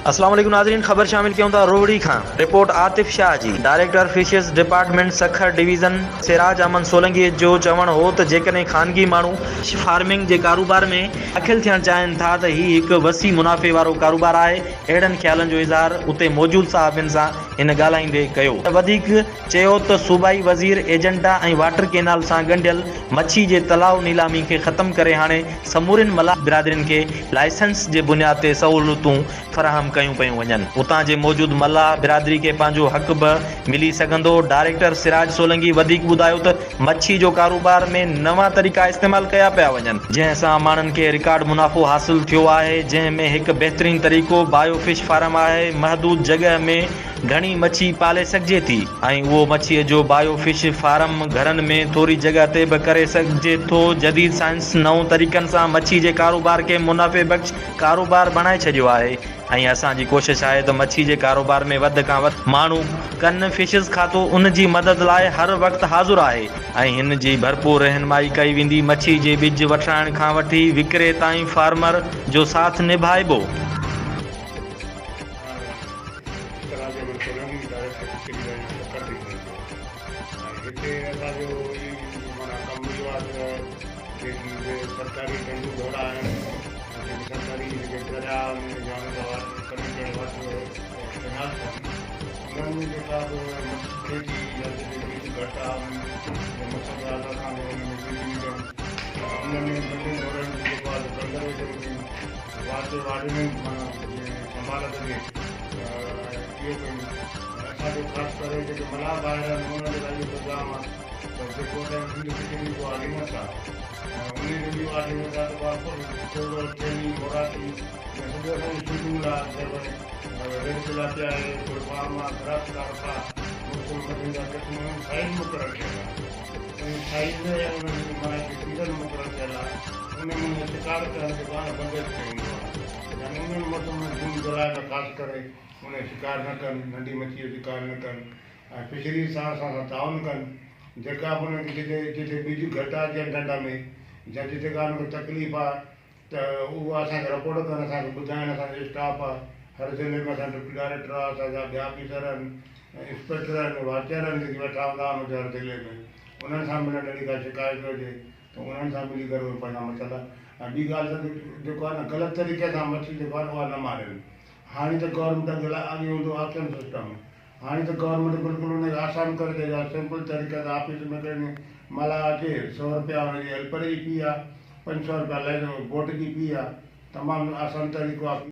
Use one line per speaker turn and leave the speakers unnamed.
اسلام عليڪم ناظرين خبر شامل ڪيون ٿا روهڙي کان رپورٽ عاطف شاهه جي director fisheries department Sukkur division Siraj Ahmed Solangi جو چوڻ هو ته جيڪڏهن خانگي ماڻهو فش فارمنگ جي ڪاروبار ۾ داخل ٿيڻ چاهين ٿا ته هي هڪ وسيع منافعي وارو ڪاروبار آهي اهڙن خيالن جو اظهار اتي موجود صحافين سان هن ڳالهائيندي ڪيو. وڌيڪ چيو ته صوبائي وزير ايجنڊا ۽ واٽر ڪينال سان ڳنڍيل مڇي جي تلاء نيلامي کي ختم ڪري هاڻي سمورين ملاح برادرين کي لائسنس جي بنياد تي سهولتون فراهم ڪيون پيون وڃن اتان جي موجود ملاح برادري کي پنهنجو حق به ملي سگهندو ڊائريڪٽر سراج سولنگي وڌيڪ ٻڌايو ته مڇي جو ڪاروبار ۾ نوان طريقا استعمال ڪيا پيا وڃن جنهن سان ماڻهن کي رڪارڊ منافعو حاصل ٿيو آهي جنهن ۾ هڪ بهترين طريقو بايو فش فارم آهي محدود جڳهه ۾ گهڻي مڇي پالي سگهجي ٿي ۽ اهو مڇيء جو بايو فش فارم گهرن ۾ ٿوري جڳهه تي به ڪري سگهجي ٿو. جديد سائنس نون طريقن سان مڇي جي ڪاروبار کي منافعي بخش ڪاروبار بڻائي ڇڏيو آهي ۽ اسان جي ڪوشش آهي ته مڇي جي ڪاروبار ۾ وڌ کان وڌ ماڻهو ڪن فشز کاتو ان جي مدد لاء هر وقت حاضر آهي ۽ هن جي ڀرپور رهنمائي ڪئي ويندي مڇي جي ٻج وٺرائڻ کان وٺي وڪري تائين فارمر جو ساٿ نڀائبو.
سراج احمد سولنگي ڊائريڪٽر فشريز آهيان سکر ڊويزن جو ۽ هتي اسان جو هي معنيٰ ڪم اهو آهي ته جيڪي به سرڪاري ڍنڍون ڍورا آهن ۽ جيڪي سرڪاري جيڪي درياء آهن يا ان جا ڪنيڪٽيڊ واٽر ڪئنالس آهن انهن ۾ جيڪا به مڇي ٿئي ٿي يا جتي ٻج گهٽ آهي انهن جي مقصد آهي ته اسان به ان ۾ ٻج وجهون ته انهن ۾ ڍنڍن ڍورن جي جيڪو آهي ڪنزرويشن ڪيون واٽر وارڊننگ معنيٰ جيئن سنڀال ڪجي ته اهو ڪيون ۽ اسان جو خاص ڪري جيڪي ملاح ڀائر آهن انهن جي لاء اهو پيغام آهي ته جيڪو اسان جو سنڌ فشريز جو آرڊيننس آهي ۽ انهي جو به اهو آرڊيننس آهي ته اها ڪوگل، ٿيلهي، موراکي يا سڄو اسان جو شيڊول آهي جنهن ۾ ريڊ تلاپيا آهي، گلفام آهي، گراس ڪارپ آهي، مختلف مڇين جا قسم انهن جي سائيز مقرر ٿيل آهي انهي سائيز ۽ انهن جي معنيٰ هڪ سيزن مقرر ٿيل آهي انهي منهن شڪار ڪرڻ جيڪو آهي نه بندش تي هوندو آهي يعني انهن موسم ۾ جون جولاء ۾ خاص ڪري انهي شڪار نه ڪن، ننڍي مڇي جو شڪار نه ڪن ۽ فشريز سان اسان سان تعاون ڪن جيڪا به انهن کي جتي جتي ٻج گهٽ آهي جنهن ڍنڍ ۾ يا جتي ڪا انهن کي تڪليف آهي ته اهو اسان کي رپورٽ ڪن اسان کي ٻڌائن اسان جو اسٽاف آهي هر ضلعي ۾ اسان ڊپٽي ڊائريڪٽر آهي اسان جا ٻيا آفيسر آهن انسپيڪٽر آهن واچر آهن جيڪي ويٺا هوندا آهن اتي هر ضلعي ۾ انهن سان ملن اهڙي ڪا شڪايت هجي ته انهن سان ملي ڪري اهي پنهنجا مسئلا ۽ ٻي ڳالهه ته جيڪو آهي نه غلط طريقي سان مڇي جيڪو آهي نه اها نه مارين هاڻي ته گورنمينٽ اڳي لاء اڳي هوندو هو آڪشن سسٽم هاڻي ته گورنمينٽ بلڪل ان کي آسان ڪري ڇڏيو آهي سمپل طريقي سان آفيس ۾ ڪنهن ملاح اچي سو رپيا ان جي هيلپر جي في آهي 500 رپيا لائن بوٽ جي في آهي تمام آسان طريقو آهي.